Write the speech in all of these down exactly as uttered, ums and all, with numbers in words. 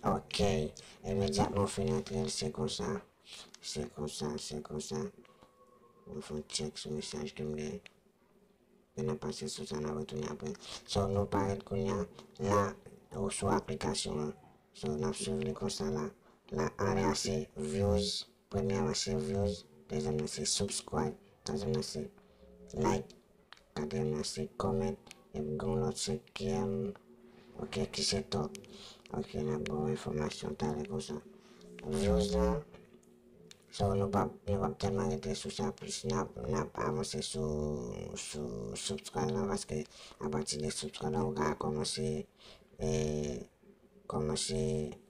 Ok. Imedyatman w fin antre l, se konsa. Se konsa, se konsa. Mwen fè yon tchèk sou mesaj ke m gen. Lè n ap pase sou sa, n ap retounen apre. So, nou parèt kounye a la, ou sou aplikasyon an. So, n ap swiv li konsa la. La, anlè a se views. Premyèman se views. Dezyèm nan se subscribe. Twazyèm nan se like. Katriyèm nan se comment. Epi gen yon lòt senkyèm. Ok, ki se talk. Ok, n ap ba w enfòmasyon talè konsa. Views la, so, nou p ap, nou p ap tèlman rete sou sa plis, n ap, n ap avanse sou, sou subscribe la, paske apati de subscribe la, ou ka kòmanse, e, kòmanse,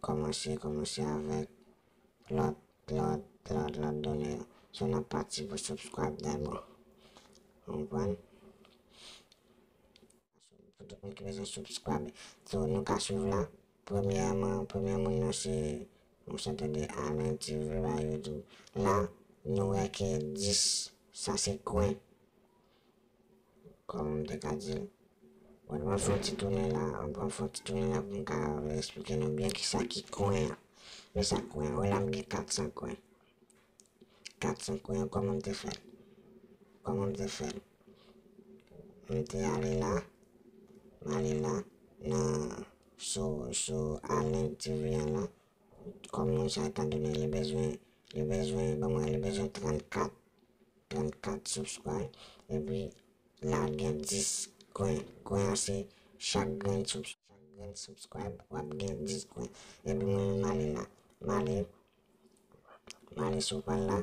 kòmanse, kòmanse avèk lòt, lòt, lòt, lòt done yo. So, n ap pati pou subscribe dabò. Ou konprann? Pou tout moun ki bezwen subscribe. So, nou ka swiv la. Premyèman, premyè moun nan se yon sèten de Alain T V ba YouTube. La, nou wè ke dis, sa se kwen. Kòman m te ka di l? Bon, mwen fè yon ti tounen la, mwen fè yon ti tounen la pou m ka esplike nou byen kisa ki kwen an. Men sa kwen an, wè la m gen kat san kwen. Kat san kwen an, kòman m te fè l? Kòman m te fè l? M te ale la, m ale la, nan, sou, sou Alain T V an la, kòm moun sa, etandone li bezwen, li bezwen, ban mwen, li bezwen trannkat, trannkat subscribe. Epi, la gen dis kwen. Kwen an se chak grenn subs-, chak grenn subscribe, w ap gen dis kwen. Epi mwen menm, m ale la. M ale, m ale sou pal la,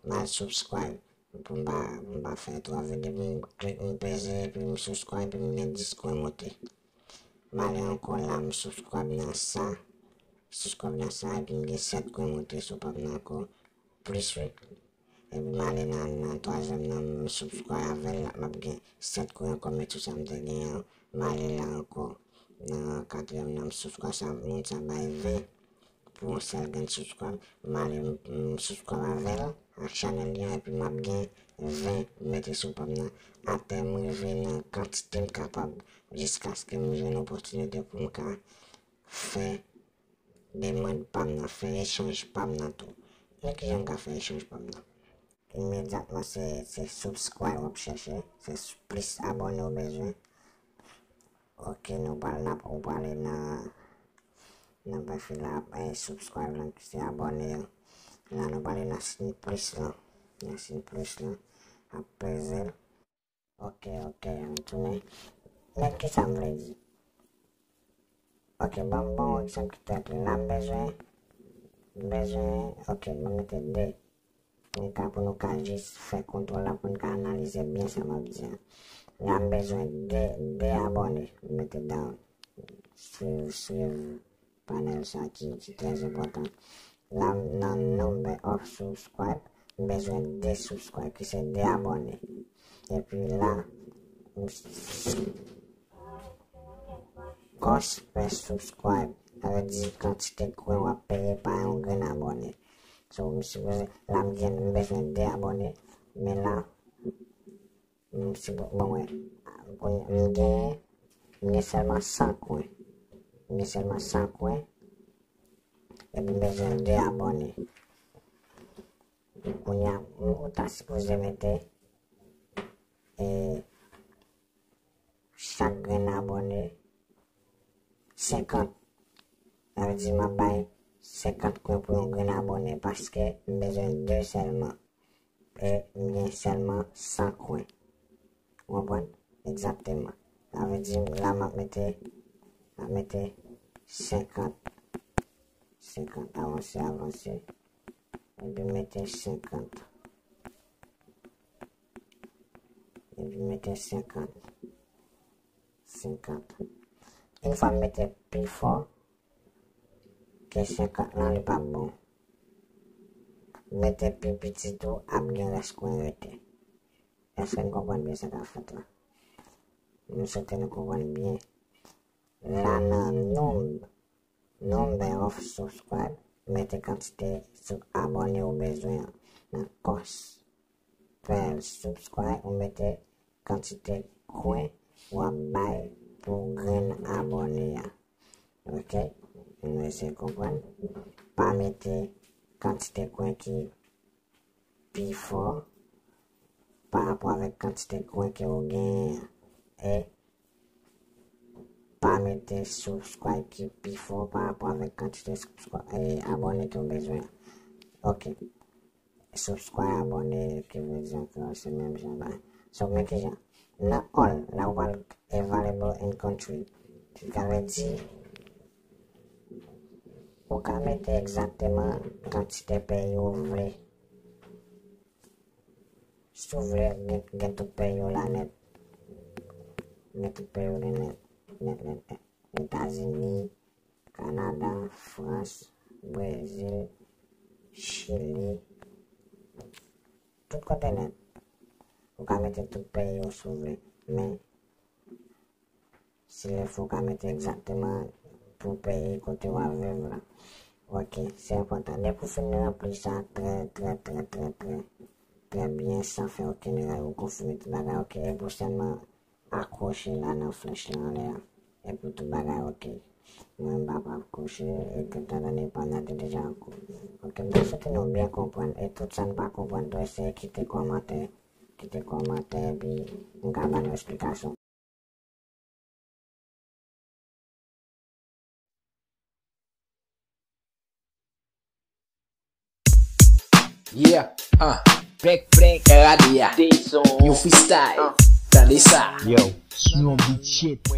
m al subscribe. Pou m pa, pou m pa fè twò vit, epi m klik, m peze, epi m subscribe, epi m gen dis kwen monte. M ale ankò la, m subscribe nan sa. Subscribe nan sa, epi m gen sèt kwen monte sou pal la ankò. Plis wi. Epi m ale nan, nan twazyèm nan, m subscribe avè l, m ap gen sèt kwen ankò, men tout sa m te genyen an, m ale la ankò. Nan katriyèm nan, m subscribe sa, moun sa bay ven pou yon sèl grenn subscribe. M ale, m, m subscribe avè l, ak chanèl li an, epi m ap gen ven mete sou pal nan. Atè m rive nan kantite m kapab, jiskaske m jwenn opòtinite pou m ka fè demann pa m nan, fè echanj pa m nan tou. Men kijan m ka fè echanj pa m nan? Imedyatman, se, se subscribe w ap chèche, se s-, plis abòne w bezwen. Ok, nou pral, n ap, ou prale nan, nan pafil la, e, subscribe lan, ki se abòne an. La, nou prale nan siy plis lan. Nan siy plis lan. Ap peze l. Ok, ok, m tounen. Men kisa m vle di? Ok, ban m, ban m yon egzanp ki trè klè. La, m bezwen, m bezwen, ok, ban m mete de. Pou n ka, pou nou ka jis fè kontwòl la, pou n ka analize byen sa m ap di a. La, m bezwen de, de abòne. M mete down. Swiv, swiv panèl sa ki, ki trè enpòtan. La, nan number of subscribe, m bezwen de subscribe, ki se de abòne. Epi la, m, cost per subscribe, sa vle di kantite kwen w ap peye pa yon grenn abòne. So, m sipoze, la, m gen, m bezwen de abòne, men la, m sipo-, bon, wè, kounye a, m gen, m gen sèlman san kwen. M gen sèlman san kwen. Epi m bezwen de abòne. Kounye a, m, ou ta sipoze mete, e, chak grenn abòne senkant. Sa vle di m ap bay senkant kwen pou yon grenn abòne, paske m bezwen de sèlman. E m gen sèlman san kwen. Ou konprann? Egzakteman. Sa vle di, la m ap mete, m ap mete senkant. Senkant, avanse, avanse. Epi mete senkant. Epi mete senkant. Senkant. Yon fwa m mete pi fò ke senkant lan, li p ap bon. Mete pi piti tou, ap gen rès kwen rete. Èske n konprann byen sa k ap fèt la? M swete nou konprann byen. La nan num-, number of subscribe, mete kantite sou abòne ou bezwen an. Nan cost per subscribe, ou mete kantite kwen w ap bay pou grenn abòne a. Ok? Nou eseye konprann. Pa mete kantite kwen ki pi fò pa rapò avèk kantite kwen ke ou genyen an. E pa mete subscribe ki pi fò pa rapò avèk kantite subscri- e abòne ke ou bezwen. Ok. Subscribe, abòne, ki vle di ankò, se menm jan la. So, men kijan? Nan all, la ou pral available in country. Sa vle di, ou ka mete egzakteman kantite peyi ou vle. Si w vle, gen, gen tout peyi yo la nèt. Gen tout peyi yo gen nèt. Nèt, nèt, nèt. Etazini, Kanada, Frans, Brezil, Chili, tout kote nèt. Ou ka mete tout peyi yo si w vle. Men, si lè fò w ka mete egzakteman pou peyi kote w ap viv la. Ok, se enpòtan. Depi w fin ranpli sa trè, trè, trè, trè, trè, trè byen, san fè okenn erè, ou konfime tout bagay, ok. E pwochènman, akwoche la nan flèch lan anlè a. Epi tout bagay ok. Mwen m p ap akwoche, e tout sa nan depann nan te deja an kou. Ok, m ta swete nou byen konprann. E tout sa n pa konprann tou, eseye kite kòmantè. Kite kòmantè, epi m ka ba nou esplikasyon. Yeah, ah, prank, prank, R A D A. Yon freestyle, tande sa. Yo, sou yon beat shit.